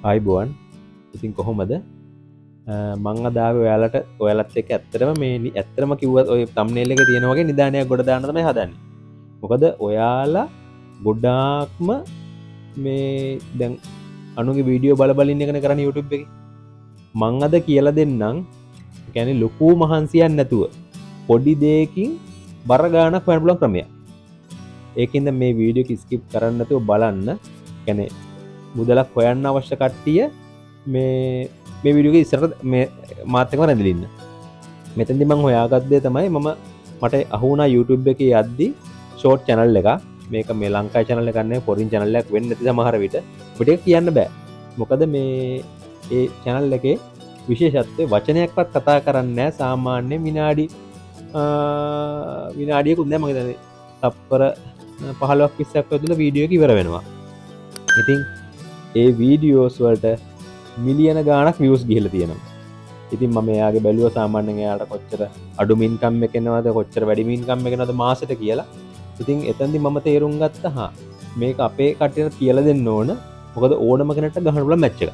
ආයිබෝවන්. ඉතින් කොහොමද? මං අද ආවේ ඔයාලට ඔයාලත් එක්ක ඇත්තටම මේ ඇත්තටම කිව්වත් ඔය තම්නේල් එකේ තියෙන වගේ නිදානයක් ගොඩ දාන්න තමයි හදන්නේ. මොකද ඔයාලා ගොඩාක්ම මේ දැන් අනුගේ වීඩියෝ බල බල ඉන්න එකනේ කරන්නේ YouTube එකේ. මං අද කියලා දෙන්නම්. ඒ කියන්නේ ලොකු මහන්සියක් නැතුව පොඩි දෙයකින් බර ගාණක් හොයන්න පුළුවන් ක්‍රමයක්. ඒකින්ද මේ වීඩියෝ එක ස්කිප් කරන්න නැතුව බලන්න. ඒ කියන්නේ මුදලක් හොයන්න අවශ්‍ය කට්ටිය මේ මේ වීඩියෝ එකේ ඉස්සරහට මේ මාත් එක්කම රැඳිලා ඉන්න. මෙතෙන්දි මං හොයාගත්ත දේ තමයි මට අහු වුණා YouTube එකේ යද්දි ෂෝට් චැනල් එකක්. මේක මේ ලංකාවේ චැනල් එකක් නෙවෙයි, ෆොරින් චැනල් එකක් වෙන්න නැති සමහර විට. අපිට ඒක කියන්න බෑ. මොකද මේ ඒ චැනල් එකේ විශේෂත්වය වචනයක්වත් කතා කරන්නේ නෑ. සාමාන්‍ය විනාඩියකුත් නෑ, මං හිතන්නේ තප්පර 15ක් 20ක් ඇතුළත වීඩියෝ එක ඉවර වෙනවා. ඉතින් ඒ වීඩියෝස් වලට මිලියන ගාණක් වීව්ස් ගිහිල්ලා තියෙනවා. ඉතින් මම එයාගේ බැලුවා සාමාන්‍යයෙන් එයාට කොච්චර අඩුම ඉන්කම් එක එනවද, කොච්චර වැඩිම ඉන්කම් එක එනවද මාසෙට කියලා. ඉතින් එතනදි මම තේරුම් ගත්තා, හා මේක අපේ කට්ටියට කියලා දෙන්න ඕන. මොකද ඕනම කෙනෙක්ට ගහන්න පුළුවන් මැච් එකක්.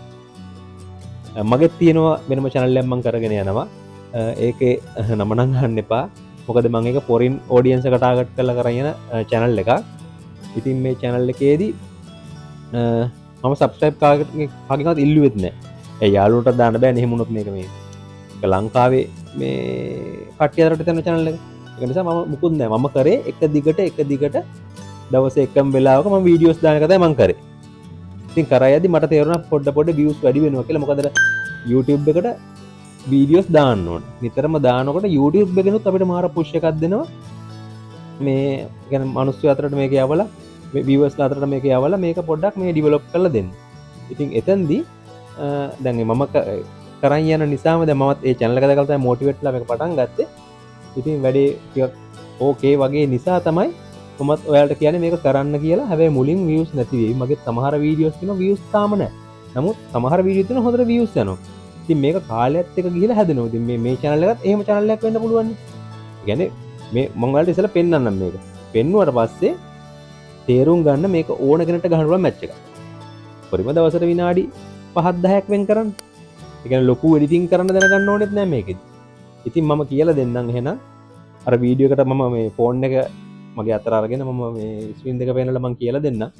මගෙත් තියෙනවා වෙනම චැනල් එකක් මං කරගෙන යනවා. ඒකේ නම නම් අහන්න එපා. මොකද මං ඒක ෆොරින් ඔඩියන්ස් එක ටාගට් කරලා කරන් යන චැනල් එකක්. ඉතින් මේ චැනල් එකේදී මම සබ්ස්ක්‍රයිබ් කාගෙන්වත් ඉල්ලුවෙත් නෑ. ඒ යාළුවන්ට දාන්න බෑනේ එහෙම වුණොත් මේක මේ ඒක ලංකාවේ මේ කට්ටිය අතරට තියෙන චැනල් එක. ඒක නිසා මම මුකුත් නෑ. මම කරේ එක දිගට දවසේ එකම වෙලාවක මම වීඩියෝස් දාන එක තමයි මං කරේ. ඉතින් කරා යද්දි මට තේරුණා පොඩ පොඩ වීව්ස් වැඩි වෙනවා කියලා. මොකද අර YouTube එකට වීඩියෝස් දාන්න ඕන. නිතරම දානකොට YouTube එකෙනුත් අපිට මාර පුෂ් එකක් දෙනවා. මේ කියන්නේ මිනිස්සු අතරට මේක යවලා, මේ වීවර්ස් අතරට මේක යවලා මේක පොඩ්ඩක් මේ ඩිවෙලොප් කරලා දෙන්න. ඉතින් එතෙන්දී දැන් මම කරන් යන නිසාම දැන් මමත් ඒ චැනල් එක දැකලා තමයි මොටිවේට් වෙලා මේක පටන් ගත්තේ. ඉතින් වැඩේ ටිකක් ඕකේ වගේ නිසා තමයි මමත් ඔයාලට කියන්නේ මේක කරන්න කියලා. හැබැයි මුලින් වීව්ස් නැති වෙයි. මගේ සමහර වීඩියෝස් තියෙනවා වීව්ස් තාම නැහැ. නමුත් සමහර වීඩියෝ තියෙනවා හොඳට වීව්ස් යනවා. ඉතින් මේක කාලයත් එක්ක ගිහිලා හැදෙනවා. ඉතින් මේ චැනල් එකත් එහෙම චැනල් එකක් වෙන්න පුළුවන් නේ. ඒ කියන්නේ මේ මං ඔයාලට ඉස්සෙල්ලා පෙන්නන්නම් මේක. පෙන්නුවට පස්සේ තේරුම් ගන්න මේක ඕන කෙනෙක්ට ගහන්න පුළුවන් මැච් එකක්. පරිම දවසට විනාඩි පහක් දහයක් වෙන් කරන්න. ඒ කියන්නේ ලොකු එඩිටිං කරන්න දැනගන්න ඕනෙත් නෑ මේකෙදි. ඉතින් මම කියලා දෙන්නම් එහෙනම් අර වීඩියෝ එකට මම මේ ෆෝන් එක මගේ අතට අරගෙන මම මේ ස්ක්‍රීන් දෙක පෙන්නලා මං කියලා දෙන්නම්.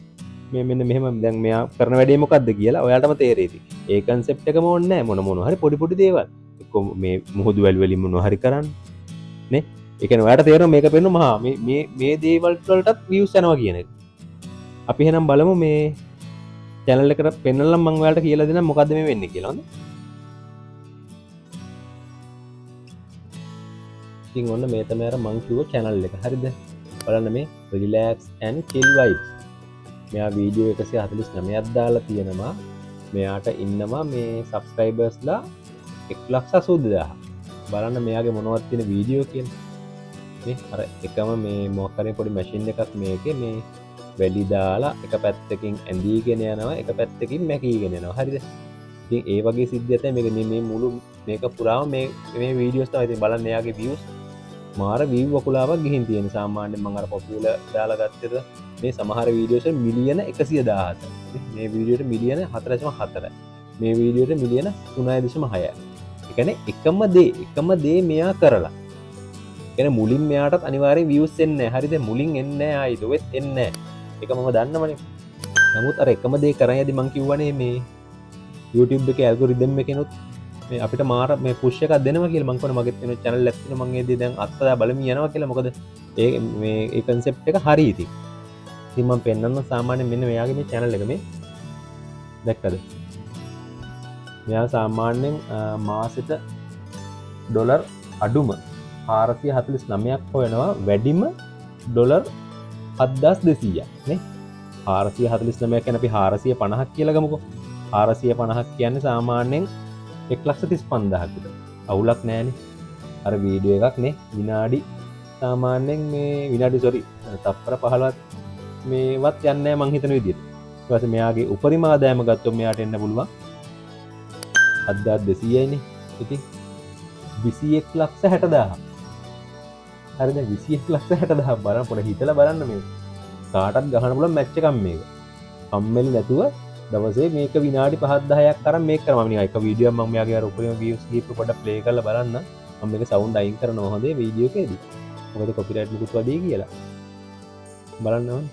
මේ මෙන්න මෙහෙම දැන් මෙයා කරන වැඩේ මොකද්ද කියලා ඔයාලටම තේරෙයි ඉතින්. ඒ කන්සෙප්ට් එකම ඕනේ නෑ. මොන මොන හරි පොඩි පොඩි දේවල්. එක්ක මේ මුහුදු වැලි වලින් මොනවා හරි කරන්න. නේ? ඒ කියන්නේ ඔයාලට තේරෙනවා මේක පෙන්නුම හා මේ මේ දේවල් වලටත් වීව්ස් යනවා කියන එක. අපි එහෙනම් බලමු මේ චැනල් එකට පෙන්නලා මං ඔයාලට කියලා දෙන්නම් මොකද්ද මේ වෙන්නේ කියලා. හොඳ? ඉතින් ඔන්න මේ තමයි අර මං කිව්ව චැනල් එක. හරිද? බලන්න මේ relax and chill vibes. මෙයා වීඩියෝ එකසිය හතලිස් නමයක් දාලා තියෙනවා. මෙයාට ඉන්නවා මේ සබ්ස්ක්‍රයිබර්ස්ලා එක් ලක්ෂ අසූ දෙදාහ. බලන්න මෙයාගේ මොනවද තියෙන වීඩියෝ කියලා. මේ අර එකම මේ මොකක් හරි පොඩි මැෂින් එකක් මේකේ මේ වැලි දාලා එක පැත්තකින් ඇඳීගෙන යනවා, එක පැත්තකින් මැකීගෙන යනවා. හරිද? ඉතින් ඒ වගේ සිද්ධියක් තමයි මේක. මේ මුළු මේක පුරාම මේ වීඩියෝස් තමයි. ඉතින් බලන්න එයාගේ වීව්ස් මාර වීව් වකුලාවක් ගිහින් තියෙන. සාමාන්‍යයෙන් මං අර පොපියුලර් දාලා ගත්තේද මේ සමහර වීඩියෝස් වල මිලියන එකසිය දාහත. මේ වීඩියෝට මිලියන හතර දශම හතරයි. මේ වීඩියෝට මිලියන තුනයි දශම හයයි. ඒ කියන්නේ එකම දේ මෙයා කරලා. ඒ කියන්නේ මුලින් මෙයාටත් අනිවාර්යෙන් වීව්ස් එන්නේ නැහැ. හරිද? මුලින් එන්නේ නැහැ, ආයිත් ඔයෙත් එන්නේ නැහැ. ඒක මම දන්නවනේ. නමුත් අර එකම දේ කරන් යද්දි මං කිව්වනේ මේ YouTube එකේ ඇල්ගොරිතම් එකෙනුත් මේ අපිට මාර මේ පුෂ් එකක් දෙනවා කියලා. මං කියනවා මගෙත් වෙන චැනල් එකක් තියෙනවා, මං ඒ දේ දැන් අත්හදා බලමින් යනවා කියලා. මොකද ඒ මේ ඒ කන්සෙප්ට් එක හරි ඉතින්. ඉතින් මං පෙන්නන්න සාමාන්‍යයෙන් මෙන්න මෙයාගේ මේ චැනල් එක මේ දැක්කද? මෙයා සාමාන්‍යයෙන් මාසෙට ඩොලර් අඩුම හාරසිය හතලිස් නමයක් හොයනවා, වැඩිම ඩොලර් හත්දාස් දෙසීයක් නේ. හාරසිය හතලිස් නමයක් කියන්නේ අපි හාරසිය පනහක් කියලා ගමුකෝ. හාරසිය පනහක් කියන්නේ සාමාන්‍යයෙන් එක් ලක්ෂ තිස් පන්දහක් විතර. අවුලක් නෑනේ. අර වීඩියෝ එකක් නේ විනාඩි සාමාන්‍යයෙන් මේ විනාඩි සෝරි තප්පර 15ක් මේවත් යන්නේ නෑ මං හිතන විදියට. ඊට පස්සේ මෙයාගේ උපරිම ආදායම ගත්තොත් මෙයාට එන්න පුළුවන් හත්දාස් දෙසීයයිනේ. ඉතින් විසිඑක් ලක්ෂ හැටදාහක්. හරිද? විසිඑක් ලක්ෂ හැටදාහක් බලන්න පොඩ හිතලා බලන්න මේ කාටත් ගහන්න පුළුවන් මැච් එකක් මේක. කම්මැලි නැතුව දවසේ මේක විනාඩි 5 10ක් අරන් මේක කරා. මම නිකන් එක වීඩියෝ එකක් මම මෙයාගේ අර උපරිම වීව්ස් ගිහපු පොඩ්ඩක් ප්ලේ කරලා බලන්න. මම මේක සවුන්ඩ් අයින් කරනවා හොඳේ වීඩියෝ එකේදී. මොකද කොපිරයිට් මුකුත් වදී කියලා. බලන්න ඕනේ.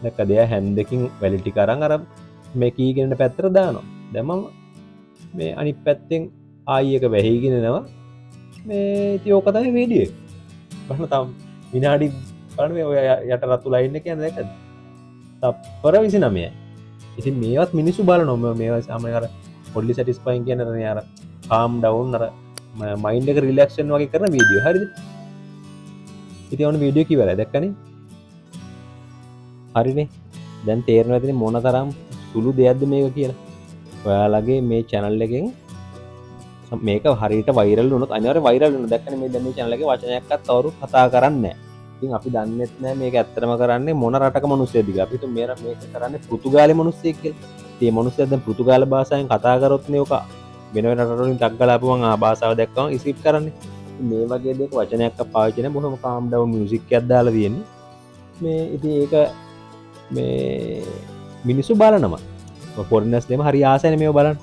දැක්කද එයා හැන්දකින් වැලි ටික අරන් අර මේ කීගෙන පැත්තට දානවා. දැන් මම මේ අනිත් පැත්තෙන් ආයි එක වැහිගෙන එනවා. මේ ඉතින් ඕක තමයි වීඩියෝ එක. බලන්න තව විනාඩි බලන්න මේ ඔය යට රතු ලයින් එක යන දැක්කද? තප්පර 29යි. ඉතින් මේවත් මිනිස්සු බලනවා. මේවා සාමාන්‍ය අර පොඩි සැටිස්ෆයින් කියන අර නේ අර කාම් ඩවුන් අර මයින්ඩ් එක රිලැක්ස් වෙන වගේ කරන වීඩියෝ. හරිද? ඉතින් ඔන්න වීඩියෝ කිව්වලා දැක්කනේ. හරිනේ. දැන් තේරෙනවා ඇතිනේ මොන තරම් සුළු දෙයක්ද මේක කියලා. ඔයාලගේ මේ channel එකෙන් මේක හරියට වෛරල් වුණොත් අනිවාර්යයෙන් වෛරල් වෙනවා. දැක්කනේ මේ දැන් මේ channel එකේ වචනයක්වත් කවුරුත් කතා කරන්නේ නැහැ. ඉතින් අපි දන්නෙත් නෑ මේක ඇත්තටම කරන්නේ මොන රටක මිනිස්සෙක්ද කියලා. අපි හිතමු මේක කරන්නේ පෘතුගාලේ මිනිස්සෙක් කියලා. ඉතින් මේ මිනිස්සයා දැන් පෘතුගාල භාෂාවෙන් කතා කරොත් නේ ඔක වෙන වෙන රටවලින් ටක් ගාලා ආපුවම ආ භාෂාව දැක්කම ස්කිප් කරන්නේ. ඉතින් මේ වගේ දෙයක වචනයක්වත් පාවිච්චි නෑ. බොහොම කාම් ඩවුන් මියුසික් එකක් දාලා තියෙන්නේ. මේ ඉතින් ඒක මේ මිනිස්සු බලනවා. ඔය ෆොරිනර්ස් දෙම හරි ආසයිනේ මේව බලන්න.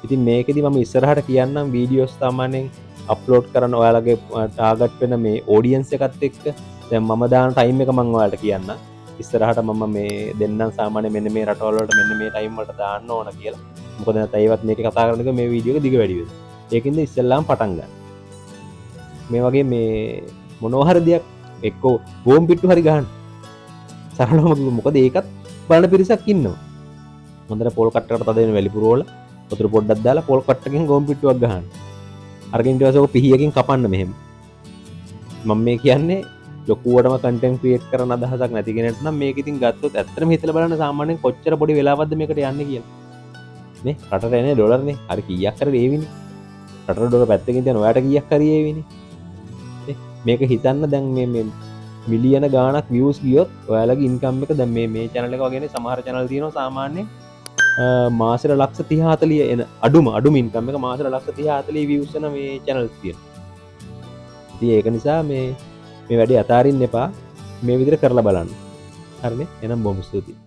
ඉතින් මේකෙදි මම ඉස්සරහට කියන්නම් වීඩියෝස් සාමාන්‍යයෙන් අප්ලෝඩ් කරන ඔයාලගේ ටාගට් වෙන මේ ඔඩියන්ස් එකත් එක්ක. දැන් මම දාන ටයිම් එක මම ඔයාලට කියන්නම්. ඉස්සරහට මම මේ දෙන්නම් සාමාන්‍ය මෙන්න මේ රටවල් වලට මෙන්න මේ ටයිම් වලට දාන්න ඕන කියලා. මොකද නැත්නම් ඒවත් මේක කතා කරන එක මේ වීඩියෝ එක දිග වැඩි වෙනවා. ඒකින්ද ඉස්සෙල්ලාම පටන් ගන්න. මේ වගේ මේ මොනවා හරි දෙයක් එක්කෝ බෝම්බ පිට්ටු හරි ගහන්න. සරලවම කිව්වොත් මොකද ඒකත් බලන පිරිසක් ඉන්නවා. හොඳට පොල් කට්ටකට තද වෙන වැලි පුරවලා වතුර පොඩ්ඩක් දාලා පොල් කට්ටකින් ගෝම් පිට්ටුවක් ගහන්න. අරගෙන ඊට පස්සේ ඔක පිහියකින් කපන්න මෙහෙම. මම මේ කියන්නේ ලොකුවටම කන්ටෙන්ට් ක්‍රියේට් කරන අදහසක් නැති කෙනෙක්ට නම් මේක ඉතින් ගත්තොත් ඇත්තටම හිතලා බලන්න සාමාන්‍යයෙන් කොච්චර පොඩි වෙලාවක්ද මේකට යන්නේ කියලා. නේ රටට එන්නේ ඩොලර්නේ. හරි කීයක් හරි ඒවිනේ. රටට ඩොලර් පැත්තකින් තියන ඔයාට කීයක් හරි ඒවිනේ. නේ මේක හිතන්න දැන් මේ මිලියන ගාණක් වීව්ස් ගියොත් ඔයාලගේ ඉන්කම් එක දැන් මේ channel එක වගේනේ සමහර channel තියෙනවා සාමාන්‍යයෙන් මාසෙට ලක්ෂ 30 40 එන අඩුම ඉන්කම් එක මාසෙට ලක්ෂ 30 40 වීව්ස් එන මේ channels තියෙනවා. ඉතින් ඒක නිසා මේ වැඩේ අතාරින්න එපා. මේ විදිහට කරලා බලන්න. හරිනේ? එහෙනම් බොහොම ස්තුතියි.